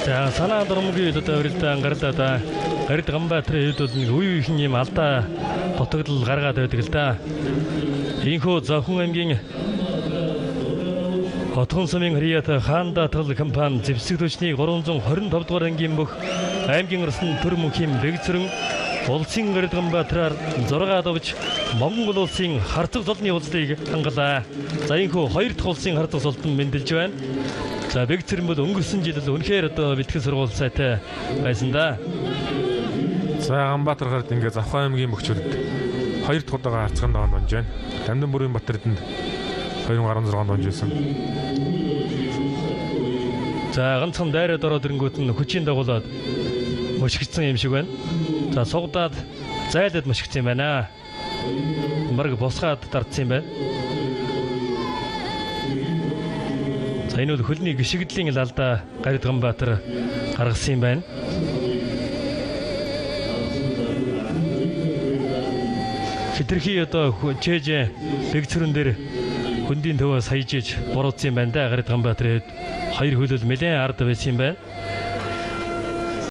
За санаа дурмгийн үед одоо урилдаан гарлаа да. Гарид Ганбаатарын хувьд бол нэг үе үеийн юм алдаа дутагдал гаргаад байдаг л да. Ийхүү Завхан аймгийн Хотхон сумын Хрият хаан даатгал компани зэвсэг түвшний 325 дугаар ангийн бүх аймгийн орсон төр мөнхийн бэгцэрэн улсын Гарид Ганбаатараар 6 давж Монгол улсын харцаг золны уулзлыг хангалаа. За ийхүү хоёр дахь улсын харцаг золтон мэндэлж байна. За бэгцэрэн бол өнгөрсөн жил л үнэхээр одоо бэлтгэл сургууль сайтай байсан да. За Ганбаатар гард ингээ Завхан аймгийн бөхчүүдэд хоёр дахь удаага харцгаан даванд унж байна. Дамдан бүрийн Батэрдэнд 2016 онд унж байсан. За ганцхан дайраад ороод ирэнгүүт нь хүчийн дагуулад мөшгцэн юм шиг байна. За сугдаад зайлаад мөшгцэн юм байна. Бараг босгаад дардсан юм байна. За энэ бол хөлний гიშгдлийн лалдаа Гарид Ганбаатар гаргасан юм байна. Хитрхи одоо чээж бэгцрэн дээр хөндийн төвөө саяжиж буруутсан юм байна да. Гарид Ганбаатарын хувьд хоёр хөлөл нэлээд ард байсан юм байна.